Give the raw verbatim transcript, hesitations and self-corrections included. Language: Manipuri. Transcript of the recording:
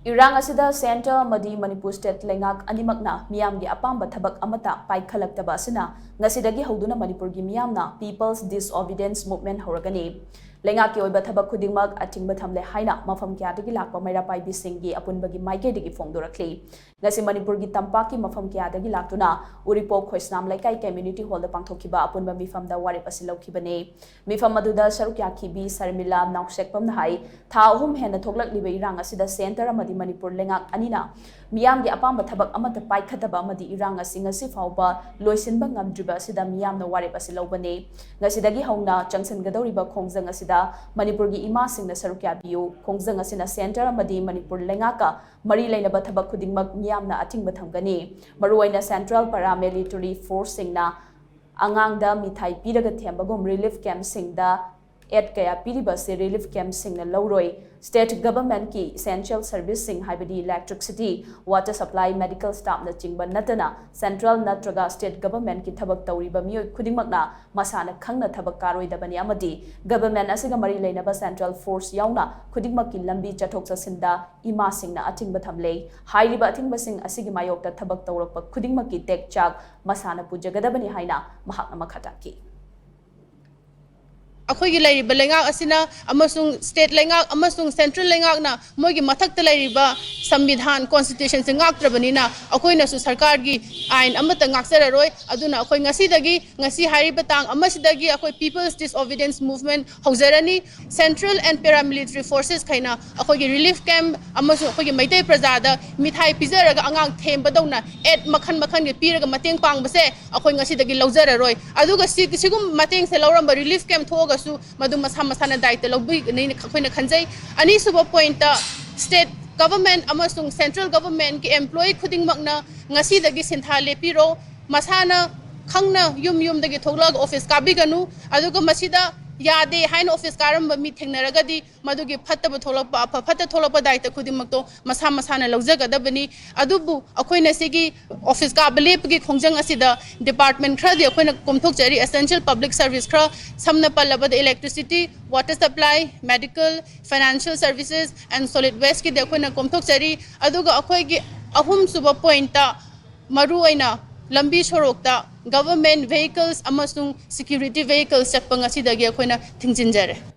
ꯏꯔꯥꯡ ꯑꯁꯤꯗ ꯁꯦꯟꯇꯔ ꯑꯃꯗꯤ ꯃꯅꯤꯄꯨꯔ ꯁ꯭ꯇꯦꯠ ꯂꯩꯉꯥꯛ ꯑꯅꯤꯃꯛꯅ ꯃꯤꯌꯥꯝꯒꯤ ꯑꯄꯥꯝꯕ ꯊꯕꯛ ꯑꯃꯠꯇ ꯄꯥꯏꯈꯠꯂꯛꯇꯕ ꯑꯁꯤꯅ ꯉꯁꯤꯗꯒꯤ ꯍꯧꯗꯨꯅ ꯃꯅꯤꯄꯨꯔꯒꯤ ꯃꯤꯌꯥꯝꯅ People's Disobedience Movement ꯍꯧꯔꯒꯅꯤ꯫ ꯂꯩꯉꯥꯛꯀꯤ ꯑꯣꯏꯕ ꯊꯕꯛ ꯈꯨꯗꯤꯡꯃꯛ ꯑꯊꯤꯡꯕ ꯊꯝꯂꯦ ꯍꯥꯏꯅ ꯃꯐꯝ ꯀꯌꯥꯗꯒꯤ ꯂꯥꯛꯄ ꯃꯩꯔꯥ ꯄꯥꯏꯕꯤꯁꯤꯡꯒꯤ ꯑꯄꯨꯟꯕꯒꯤ ꯃꯥꯏꯀꯩꯗꯒꯤ ꯐꯣꯡꯗꯣꯔꯛꯂꯤ꯫ ꯉꯁꯤ ꯃꯅꯤꯄꯨꯔꯒꯤ ꯇꯝꯄꯥꯛꯀꯤ ꯃꯐꯝ ꯀꯌꯥꯗꯒꯤ ꯂꯥꯛꯇꯨꯅ ꯎꯔꯤꯄꯣꯛ ꯈꯣꯏꯁꯅꯥꯝ ꯂꯩꯀꯥꯏ ꯀꯝꯃ꯭ꯌꯨꯅꯤꯇꯤ ꯍꯣꯜꯗ ꯄꯥꯡꯊꯣꯛꯈꯤꯕ ꯑꯄꯨꯟꯕ ꯃꯤꯐꯝꯗ ꯋꯥꯔꯦꯞ ꯑꯁꯤ ꯂꯧꯈꯤꯕꯅꯤ꯫ ꯃꯤꯐꯝ ꯑꯗꯨꯗ ꯁꯔꯨꯛ ꯌꯥꯈꯤꯕꯤ ꯁꯔꯃꯤꯂꯥ ꯅꯥꯎꯁꯦꯛꯄꯝꯅ ꯍꯥꯏ, ꯊꯥ ꯑꯍꯨꯝ ꯍꯦꯟꯅ ꯊꯣꯛꯂꯛꯂꯤꯕ ꯏꯔꯥꯡ ꯑꯁꯤꯗ ꯁꯦꯟꯇꯔ ꯑꯃꯗꯤ ꯃꯅꯤꯄꯨꯔ ꯂꯩꯉꯥꯛ ꯑꯅꯤꯅ ꯃꯤꯌꯥꯝꯒꯤ ꯑꯄꯥꯝꯕ ꯊꯕꯛ ꯑꯃꯠꯇ ꯄꯥꯏꯈꯠꯇꯕ ꯑꯃꯗꯤ ꯏꯔꯥꯡ ꯑꯁꯤ ꯉꯁꯤ ꯐꯥꯎꯕ ꯂꯣꯏꯁꯤꯟꯕ ꯉꯝꯗ꯭ꯔꯤꯕ ꯑꯁꯤꯗ ꯃꯤꯌꯥꯝꯅ ꯋꯥꯔꯦꯞ ꯑꯁꯤ ꯂꯧꯕꯅꯤ꯫ ꯉꯁꯤꯗꯒꯤ ꯍꯧꯅ ꯆꯪꯁꯤꯟꯒꯗꯧꯔꯤꯕ ꯈꯣꯡꯖꯪ ꯑꯁꯤꯗ ꯃꯅꯤꯄꯨꯔꯒꯤ ꯏꯃꯥꯁꯤꯡꯅ ꯁꯔꯨꯛ ꯌꯥꯕꯤꯌꯨ꯫ ꯈꯣꯡꯖꯪ ꯑꯁꯤꯅ ꯁꯦꯟꯇꯔ ꯑꯃꯗꯤ ꯃꯅꯤꯄꯨꯔ ꯂꯩꯉꯥꯛꯀ ꯃꯔꯤ ꯂꯩꯅꯕ ꯊꯕꯛ ꯈꯨꯗꯤꯡꯃꯛ ꯃꯤꯌꯥꯝꯅ ꯑꯊꯤꯡꯕ ꯊꯝꯒꯅꯤ꯫ ꯃꯔꯨꯑꯣꯏꯅ Central Paramilitary Forceꯁꯤꯡꯅ ꯑꯉꯥꯡꯗ ꯃꯤꯊꯥꯏ ꯄꯤꯔꯒ ꯊꯦꯝꯕꯒꯨꯝ relief campꯁꯤꯡꯗ aid ꯀꯌꯥ ꯄꯤꯔꯤꯕ ꯑꯁꯤ relief campꯁꯤꯡꯅ ꯂꯧꯔꯣꯏ꯫ State governmentꯀꯤ essential serviceꯁꯤꯡ ꯍꯥꯏꯕꯗꯤ electricity, water supply, medical staffꯅꯆꯤꯡꯕ ꯅꯠꯇꯅ central ꯅꯠꯇ꯭ꯔꯒ state governmentꯀꯤ ꯊꯕꯛ ꯇꯧꯔꯤꯕ ꯃꯤꯑꯣꯏ ꯈꯨꯗꯤꯡꯃꯛꯅ ꯃꯁꯥꯅ ꯈꯪꯅ ꯊꯕꯛ ꯀꯥꯔꯣꯏꯗꯕꯅꯤ ꯑꯃꯗꯤ government ꯑꯁꯤꯒ ꯃꯔꯤ ꯂꯩꯅꯕ central force ꯌꯥꯎꯅ ꯈꯨꯗꯤꯡꯃꯛꯀꯤ ꯂꯝꯕꯤ ꯆꯠꯊꯣꯛ ꯆꯠꯁꯤꯟꯗ ꯏꯃꯥꯁꯤꯡꯅ ꯑꯊꯤꯡꯕ ꯊꯝꯂꯦ꯫ ꯍꯥꯏꯔꯤꯕ ꯑꯊꯤꯡꯕꯁꯤꯡ ꯑꯁꯤꯒꯤ ꯃꯥꯌꯣꯛꯇ ꯊꯕꯛ ꯇꯧꯔꯛꯄ ꯈꯨꯗꯤꯡꯃꯛꯀꯤ ꯇꯦꯛꯆꯥꯛ ꯃꯁꯥꯅ ꯄꯨꯖꯒꯗꯕꯅꯤ ꯍꯥꯏꯅ ꯃꯍꯥꯛꯅ ꯃꯈꯥ ꯇꯥꯈꯤ꯫ ꯑꯩꯈꯣꯏꯒꯤ ꯂꯩꯔꯤꯕ ꯂꯩꯉꯥꯛ ꯑꯁꯤꯅ ꯑꯃꯁꯨꯡ state ꯂꯩꯉꯥꯛ ꯑꯃꯁꯨꯡ central ꯂꯩꯉꯥꯛꯅ ꯃꯣꯏꯒꯤ ꯃꯊꯛꯇ ꯂꯩꯔꯤꯕ ꯁꯪꯕꯤꯙꯥꯟ, constitutionꯁꯦ ꯉꯥꯛꯇ꯭ꯔꯕꯅꯤꯅ ꯑꯩꯈꯣꯏꯅꯁꯨ ꯁꯔꯀꯥꯔꯒꯤ ꯑꯥꯏꯟ ꯑꯃꯠꯇ ꯉꯥꯛꯆꯔꯔꯣꯏ꯫ ꯑꯗꯨꯅ ꯑꯩꯈꯣꯏ ꯉꯁꯤꯗꯒꯤ, ꯉꯁꯤ ꯍꯥꯏꯔꯤꯕ ꯇꯥꯡ ꯑꯃꯁꯤꯗꯒꯤ ꯑꯩꯈꯣꯏ People's Disobedience Movement ꯍꯧꯖꯔꯅꯤ꯫ Central and Paramilitary Forcesꯈꯩꯅ ꯑꯩꯈꯣꯏꯒꯤ relief camp ꯑꯃꯁꯨꯡ ꯑꯩꯈꯣꯏꯒꯤ ꯃꯩꯇꯩ ꯄ꯭ꯔꯖꯥꯗ ꯃꯤꯊꯥꯏ ꯄꯤꯖꯔꯒ ꯑꯉꯥꯡ ꯊꯦꯝꯕꯗꯧꯅ aid ꯃꯈꯜ ꯃꯈꯜꯒꯤ ꯄꯤꯔꯒ ꯃꯇꯦꯡ ꯄꯥꯡꯕꯁꯦ ꯑꯩꯈꯣꯏ ꯉꯁꯤꯗꯒꯤ ꯂꯧꯖꯔꯔꯣꯏ꯫ ꯑꯗꯨꯒ ꯁꯤ-, ꯁꯤꯒꯨꯝꯕ ꯃꯇꯦꯡꯁꯦ ꯂꯧꯔꯝꯕ relief camp ꯊꯣꯛꯑꯒꯁꯨ ꯃꯗꯨ ꯃꯁꯥ ꯃꯁꯥꯅ ꯗꯥꯏꯇ ꯂꯧꯕꯤꯒꯅꯤꯅ ꯑꯩꯈꯣꯏꯅ ꯈꯟꯖꯩ꯫ ꯑꯅꯤꯁꯨꯕ pointꯇ state government ꯑꯃꯁꯨꯡ central governmentꯀꯤ employee ꯈꯨꯗꯤꯡꯃꯛꯅ ꯉꯁꯤꯗꯒꯤ ꯁꯤꯟꯊꯥ ꯂꯦꯞꯄꯤꯔꯣ꯫ ꯃꯁꯥꯅ ꯈꯪꯅ ꯌꯨꯝ ꯌꯨꯝꯗꯒꯤ ꯊꯣꯛꯂꯛꯑꯒ office ꯀꯥꯕꯤꯒꯅꯨ꯫ ꯑꯗꯨꯒ ꯃꯁꯤꯗ ꯌꯥꯗꯦ ꯍꯥꯏꯅ ꯑꯣꯐꯤꯁ ꯀꯥꯔꯝꯕ ꯃꯤ ꯊꯦꯡꯅꯔꯒꯗꯤ ꯃꯗꯨꯒꯤ ꯐꯠꯇꯕ ꯊꯣꯛꯂꯛꯄ, ꯑꯐ ꯐꯠꯇ ꯊꯣꯛꯂꯛꯄ ꯗꯥꯏꯇ ꯈꯨꯗꯤꯡꯃꯛꯇꯣ ꯃꯁꯥ ꯃꯁꯥꯅ ꯂꯧꯖꯒꯗꯕꯅꯤ꯫ ꯑꯗꯨꯕꯨ ꯑꯩꯈꯣꯏꯅ ꯁꯤꯒꯤ ꯑꯣꯐꯤꯁ ꯀꯥꯕ ꯂꯦꯞꯄꯒꯤ ꯈꯣꯡꯖꯪ ꯑꯁꯤꯗ ꯗꯤꯄꯥꯔꯠꯃꯦꯟ ꯈꯔꯗꯤ ꯑꯩꯈꯣꯏꯅ ꯀꯣꯝꯊꯣꯛꯆꯔꯤ, essential public service ꯈꯔ, ꯁꯝꯅ ꯄꯜꯂꯕꯗ electricity, water supply, medical, financial services and solid waste ꯀꯤꯗꯤ ꯑꯩꯈꯣꯏꯅ ꯀꯣꯝꯊꯣꯛꯆꯔꯤ꯫ ꯑꯗꯨꯒ ꯑꯩꯈꯣꯏꯒꯤ ꯑꯍꯨꯝꯁꯨꯕ ꯄꯣꯏꯟꯠꯇ ꯃꯔꯨꯑꯣꯏꯅ ꯂꯝꯕꯤ ꯁꯣꯔꯣꯛꯇ government vehicles ꯑꯃꯁꯨꯡ security vehicles ꯆꯠꯄ ꯉꯁꯤꯗꯒꯤ ꯑꯩꯈꯣꯏꯅ ꯊꯤꯡꯖꯤꯟꯖꯔꯦ꯫